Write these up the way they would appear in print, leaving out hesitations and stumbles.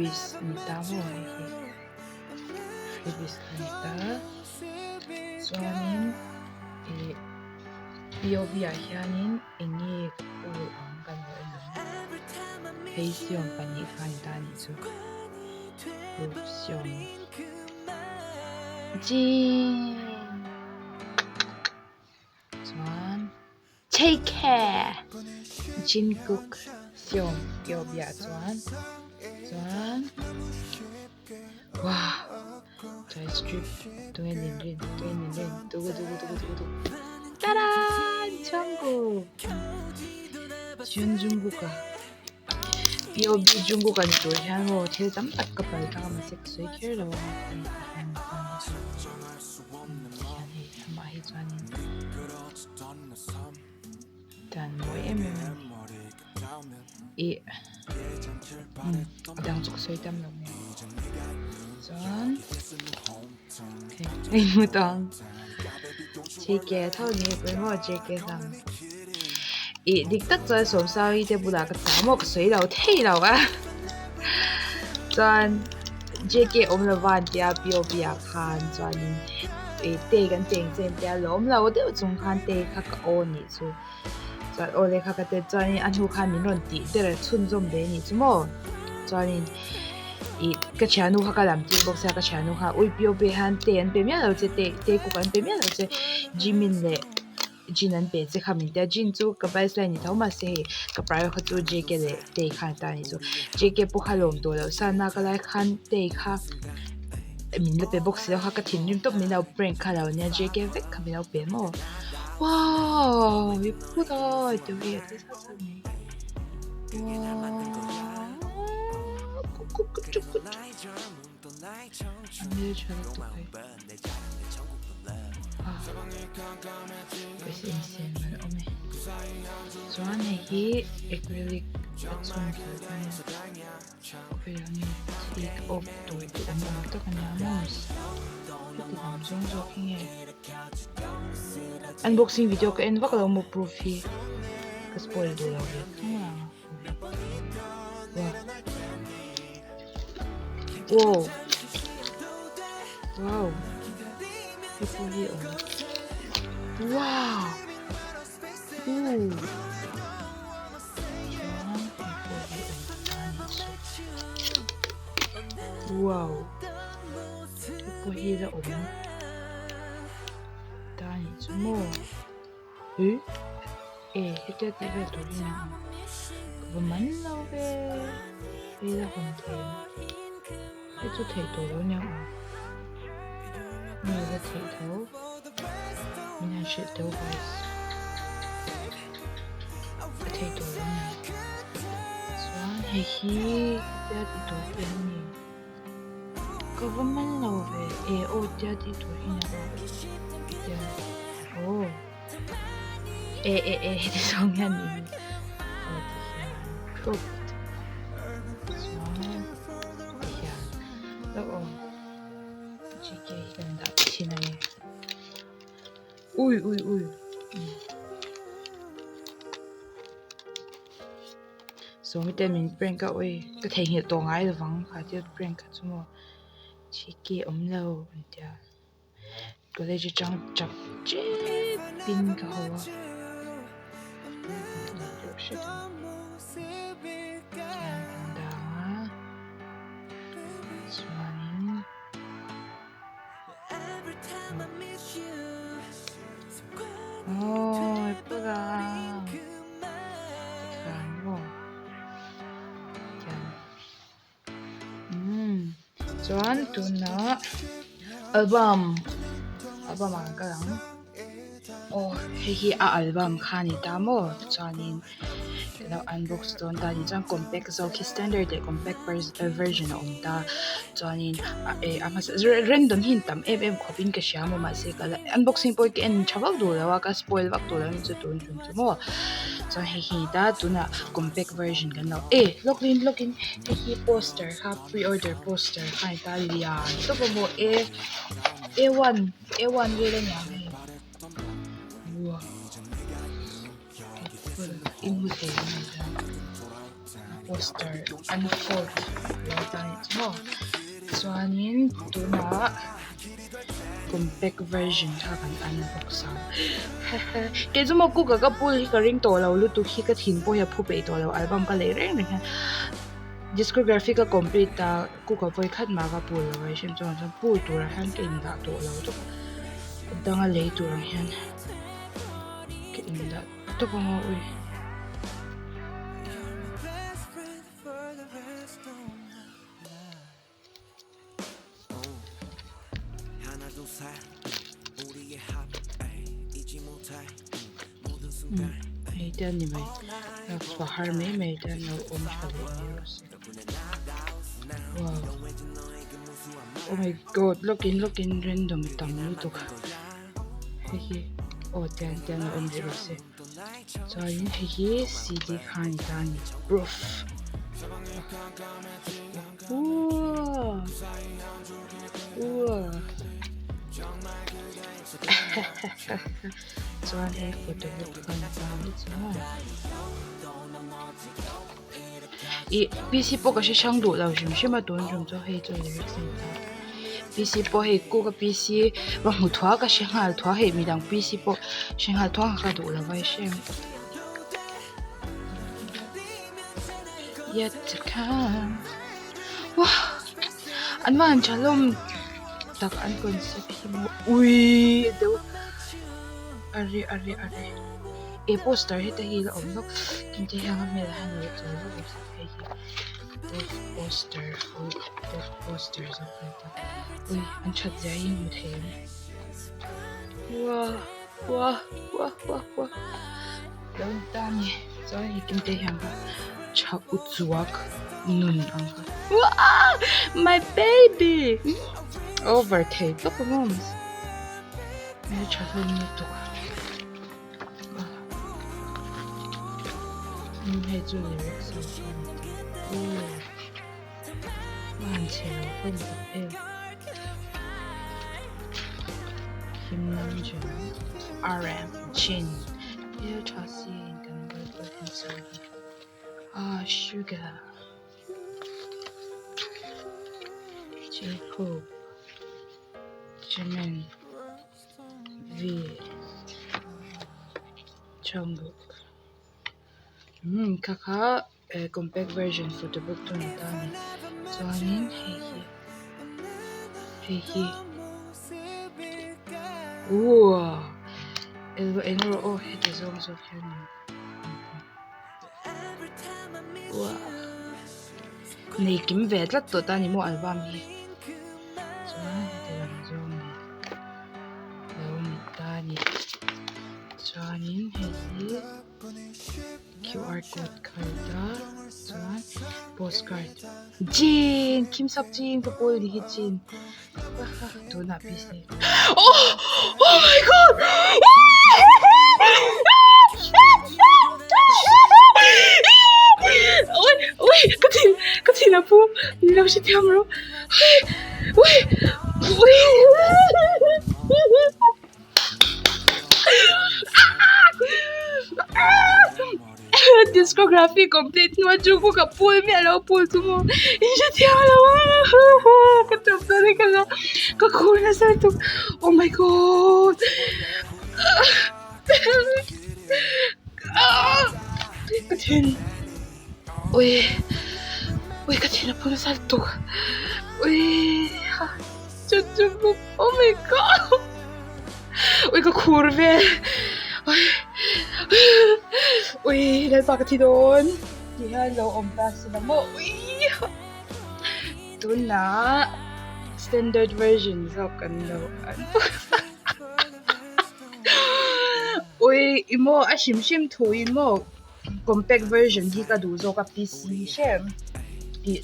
Freebies a ni ta maw hei hi freebies a ni ta chuanin ih P O B ah hianin eng nge ka kawl ang kan lo en ang hei siam pahnih kha a ni ta a nih chu group siam Jin chuan. Take care! Jungkook Seong Pyo bia chuan chuan wow chai strip tunge nin rin tunge nin rin tugu tugu tugu tugu tugu tada Jungkook Jun Jungkook a POB Jungkook an tur hian maw thil tam tak ka pal tlang a mahse ka sawi kher lo a hei amah hi chuanin. Dan mawi em em a ni ih umm a dang chu ka sawi tam lo mai chuan hei hei hmu tawh ang JK tho ni pawimawh JK sang ih dik tak chuan Sawmsari te bulah ka chah maw ka sawi lo thei lo a chuan JK awm lova an tia POB ah khan chuanin ih te kan cheng chen tia lawm lo deuh chung khan te kha ka aw nih chu chuan aw le kha ka tet chuanin a hnu khan min rawn tih der chhunzawm ve anih chu maw chuanin ih ka thiannu kha ka lam tir bawk sia ka thiannu kha ui POB hian te an pe miah lo che te te kuk an pe miah lo che Jimin leh Jin an pe che kha min tia Jin chu ka vice lai ni tho mahse hei ka prior kha chu JK leh Tae kha an ta anih chu JK pawh kha lawm tawh loh sa na ka lai khan Tae kha min la pe bawk si lo kha ka thinrim tawp min lo prank kha lo nia JK vek kha min lo pe maw wow i phut a tih hi a ti zat zat mai wow a hmeltha lutuk hei. Pawisa insiam an awm e chuan hei hi acrylic a chhun tur a nia khawvelah nge take off tur te awm awm tak a nia maw heti lam zawng zawk hi nge unboxing video ka en vak lo maw proof hi ka spoil duh lo ve thung ang wow wow hei pawh hi a awm wow ooh chuan hei pawh hi a awm ta a nih chu wow hei pawh hi la awm ta a nih chu maw. Ih e hetia tih vel tur hi nia ka va man lo ve hei la hawn thei ang hei chu theih tawh lo nia aw nge la theih tho min han hrilh teuh guys a theih tawh lo nia chuan hei hi hetia tih tur hi an ni. Ka va man lo ve e aw tia tih tur hi nia aw tia aw e e e heti zawng hian ni hi aw ti hian proofed chuan ti hian lo aw GK hi kan dah thin a ni ui ui ui. Sawmi ten min prank a awi ka theihnghilh tawh ngai lo vang kha thil prank kha chu maw chiki awm lo an tia college atang chak tep in ka haw a tiang kan dang a chuanin. Aww 예쁘다 아니고 umm chuan tunah album album ah kan kal ang aw hei hi a album kha a ni ta maw chuanin ka lo unbox dawn ta a ni chuan compact zawk hi standard leh compact version a awm ta chuanin a eh a hmasa random hi an tam em em khawp in ka hria maw mahse ka la unboxing pawh hi ka en tha vak duh lo a ka spoil vak duh lo a ni chu tun tum chu maw chuan hei hi ta tunah compact version kan lo e lawk in lawk in hei hi poster kha pre order poster kha a ni ta lian tawp a maw a a one a one vel a niang hei wow. In hmu thei ang hei hian. poster unfold lo ta anih chu maw chuanin tunah compact version kha kan unbox ang kei chu maw cooker ka pul hi ka ring tawh lo lutuk hi ka thin pawh hi a phu peih tawh lo album ka lei reng reng hian discography ka complete a cooker vawi khat mah ka pul lo a hrim chuan chuan pul turah hian ka indah tawh lo tawp a danga lei tur ang hian ka indah tawp ang a ui. Hei te a ni mai chhuah har mai mai te an lo awm tha leh mai rawh se wow oh my god lawkin lawkin random tam lutuk hei hi aw tiang tiang a awm leh rawh se. Chuanin hei hi cd kha a ni ta a ni proof uaa uaa chuan hei photo book kha a ni ta a ni chuan ih pc pawh ka hre hrang duh lo hrim hrim a tun tum chu hei chu lyrics a ni ta pc pawh hei cook a pc va hmu thuak a hre nghal thuak hei midang pc pawh hre nghal thuak ka duh lo va i hre ang yet to come wah an va han tha hlawm tak an concept hi maw uii deuh are are are. He poster hi te hi la awm bawk tin te hian a hmel hian lo chawl vak ang se hei hi poster poster zawk a ni ta ui an that zia hi hmu thei ang uah uah uah uah lo ni ta a ni chuan hei kim te hian kha tha uchuak nun ang kha uah my baby over thei tawp a maw hmeltha hlawm lutuk. Hei chu lyrics ho chu a ni ta aw a han chhe lo hlawm tak em Kim Namjoon RM Jin hmeltha si a in kan buaipui hian chuan ah Suga J Hope Jimin. V Jungkook umm kha kha eh compact version photo book chu a ni ta a ni chuanin hei hi hei hi uaa eng rawh aw heti zawng zawk hian uaa nei kim ve tlat tawh ta a ni maw album hi chuan heti lam zawng nen lo ni ta a ni chuanin hei hi qr code kha a ni ta chuan postcard jean kim sap jean ka pawl ni hi jean tunah pc oh oh my god ui ui ka thin ka thin a phu min lo hrethiam rawh ui ui Discography complete hnuai chu ka ka phul miah lo phul chu maw in hrethiam lo a ka tawp dawn e ka la ka khur nasa lutuk oh my god ka thin ui ui ka thin a phu nasa lutuk ui chu chu oh my god Ui ka khur vel ui lalpa ka thi dawn ti hian lo awm ta si lo maw ui tunah standard version zawk kan lo an ui i maw a hrim hrim thu in maw compact version hi ka duh zawk a PC hrem ih.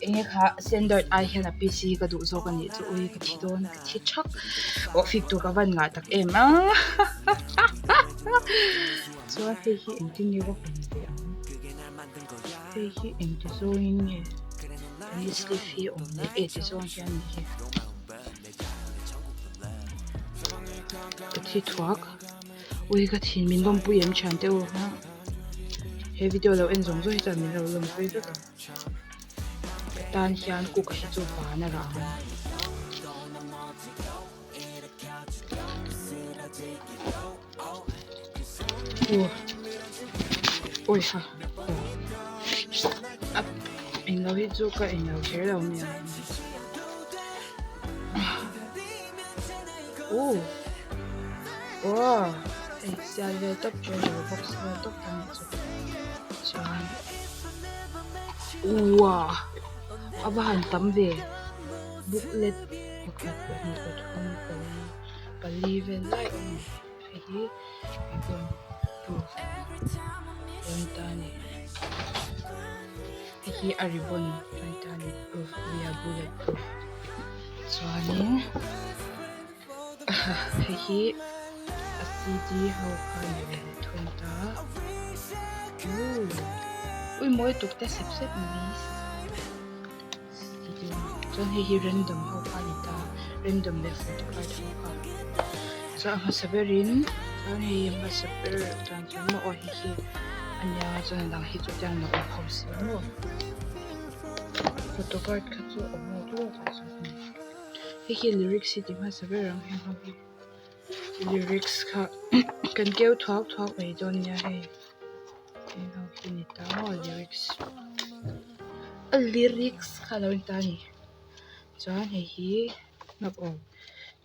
Enge kha standard ai hian a PC ka duh zawk a nih chu ui ka thi dawn ka thi thak aw fik tur ka van ngah tak em a chuan hei hi engtin nge ka hawn ve ang hei hi engti zawngin nge an sleeve hi awm leh e ti zawng hian ni hi ka thi thuak ui ka thin min lawmpui em thian te u. He video lo en zawng zawng hi chuan min lo lawmpui vek ang. Ka tan hian cook hi chu van a rah ang a. Awi ha aw englo hi chu ka englo kher lo mai ang uh aw hei sial vel tawp treasure box vel tawp a nih chu chuan uah a va han tam ve booklet pakhat pahnih pathum pali pali vel lai a awm a ni. Hei hi ribbon proof rawn ta a ni hei hi a ribbon rawn ta a ni proof we are bullet proof chuanin hei hi a cd ho kha a ni ve leh thung ta ooh ui mawi tuk te sep sep mai chuan hei hi random ho kha a ni ta random leh photo card ho kha chuan a hmasa berin chuan hei a hmasa ber chuan chuan maw aw hei hi a nia chuan a dang hi chu tiang lo awm ho si a maw photo card kha chu a awm lo tawp a hei hi lyrics hi ti hmasa ber ang heng ho hi lyrics kha kan keu thuak thuak mai dawn nia hei. Heng ho hi ni ta maw lyrics a lyrics kha a lo ni ta a ni chuan hei hi hnap awm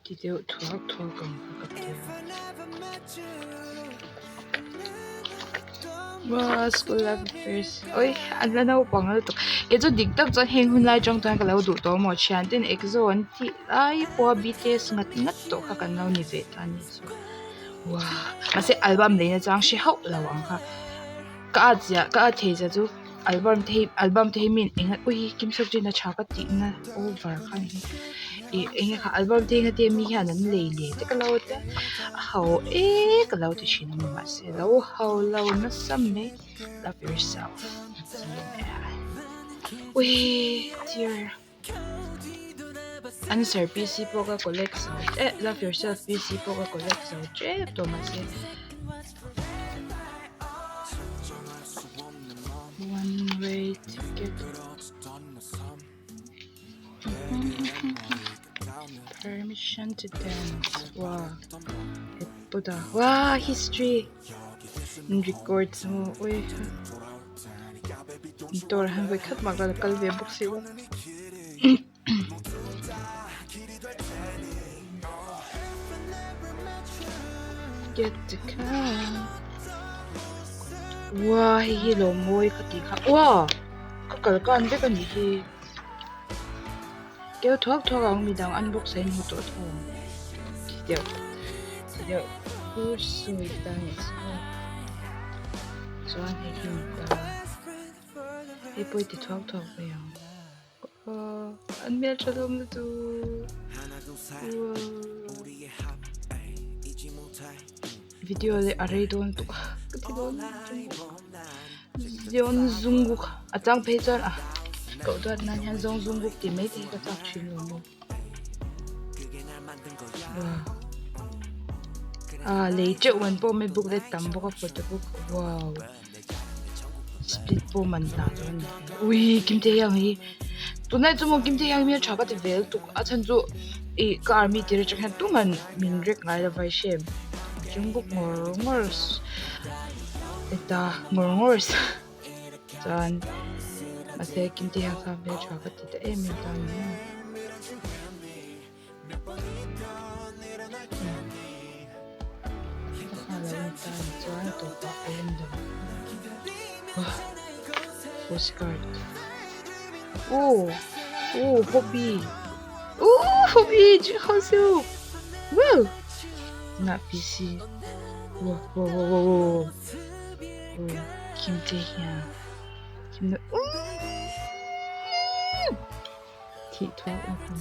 ti deuh thuak thuak ang kha ka ti a uaa school life affairs oi an la naupang lutuk kei chu dik tak chuan heng hun lai atang chuan ka lo duh tawh maw thian ten exo an tih lai pawha bts ngat ngat tawh kha kan lo ni ve ta a nih chu. Mahse album lei na chang hre hauh lo ang kha ka at ziah ka at thei zia chu album te hi album te hi mi eng ui kim sawk chin a tha ka tih na over kha ni ih eng nge kha album te hi mi hian an lei leh te ka lo tia a ho e ka lo ti thin a ni mahse lo ho lo nasa mai love yourself ui dear. Answer PC pawh ka collect zo eh love yourself PC pawh ka collect zo tep tawh mahse one way ticket permission to dance wow 예쁘다 와 history records mo ui Dawr han vawi khat mah ka la kal ve bawk si lo Get the car Ua hei hi lo mawi ka tih kha ua ka kal kan vek a nih hi keu thuak thuak ang midang unbox ah in hmu tawh tho ang ti deuh ti deuh pu sawi ta nih chu chuan hei hi ni ta hei pawh hi ti thuak thuak ve ang aw an hmeltha hlawm lutuk uaw video leh a rei dawn lutuk a ka ti dawn Zion zunguk a chang phei chuan a koh duat nan hian zawng zunguk tih mai te hi ka chak thin lo maw. Ah lei teuh man pawh mai booklet tam bawk a photo book wow split pawh man hna chu a ni ui kimte hiang hi tunlai chu maw kimte hiang hi tha ka ti vel tuk a chhan chu ih ka army tir atang hian tuman min rek ngai lo vai hrem jungkook ngawr ngawr heta ngawr ngawr chuan mahse kimte hiang kha hmeltha ka ti ta em em ta a ni maw. Postcard oh oh hobby oh hobby Jihosuk wow na PC wow wow wow wow wow Kim Taehyung Kim Thih thuak a hmu.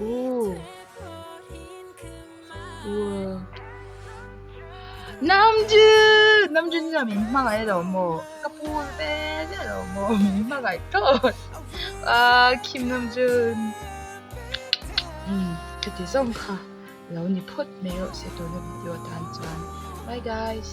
Ooh. Wow. Namjoon! Namjoon hian min hmangaih lo maw? Ka pu ve ve lo maw? Min hmangaih tawt. Ah, Kim Namjoon. Hmm, ka ti zawng kha. Lo ni phawt mai rawh se tuna video atan chuan. Bye guys.